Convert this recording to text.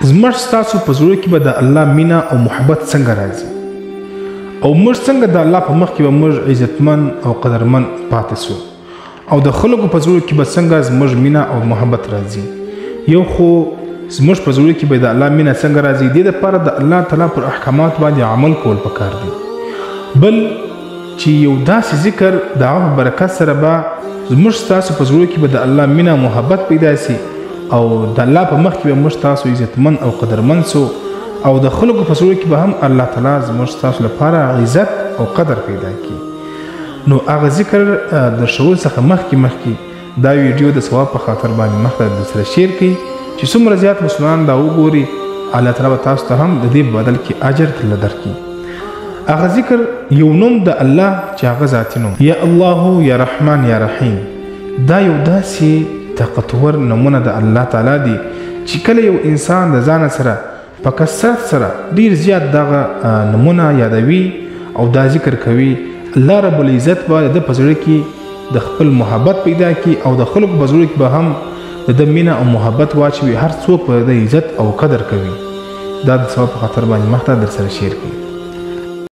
زموږ ستاسو په زړه کې به د الله مینه او محبت څنګه راځي، او موږ څنګه د الله په مخ کې به موږ عزتمن او قدرمن پاتې سو، او د خلکو په زړه کې به څنګه زموږ مینه او محبت راځي. یو خو زموږ په زړه کې به د الله مینه څنګه راځي، دې دپاره د الله تعالی پر احکامات باندې عمل کول پکار دي. بل چې یو داسې ذکر د هغه په برکت سره به زموږ ستاسو په زړه کې به د الله مینه او محبت پیدا سي، او د الله په مخ کې به موږ تاسو عزتمن او قدرمن سو، او د خلکو په زړه کې به هم الله تعالی زموږ ستاسو لپاره عزت او قدر پیدا کړي. نو هغه ذکر د ښوول څخه مخکې دا ویډیو د ثواب په خاطر باندې مخته در سره share کړئ چې څومره زیات مسلمان دا وګوري، الله تعالی به تاسو ته هم د دې په بدل کې اجر درله درکړي. هغه ذکر یو نوم د الله چې هغه ذاتي نوم، یا الله یا رحمان یا رحیم، دا یو داسې طاقتور نمونه د الله تعالی دی چې کله یو انسان د ځانه سره په کثرت سره ډیر زیات دغه نمونه یادوي او دا ذکر کوي، الله رب العزت به د ده په زړه کې د خپل محبت پیدا کړي، او د خلکو په زړه کې به هم د ده مینه او محبت واچوي، هر څوک به د ده عزت او قدر کوي. دا د ثواب په خاطر باندې مخته در سره share کړئ.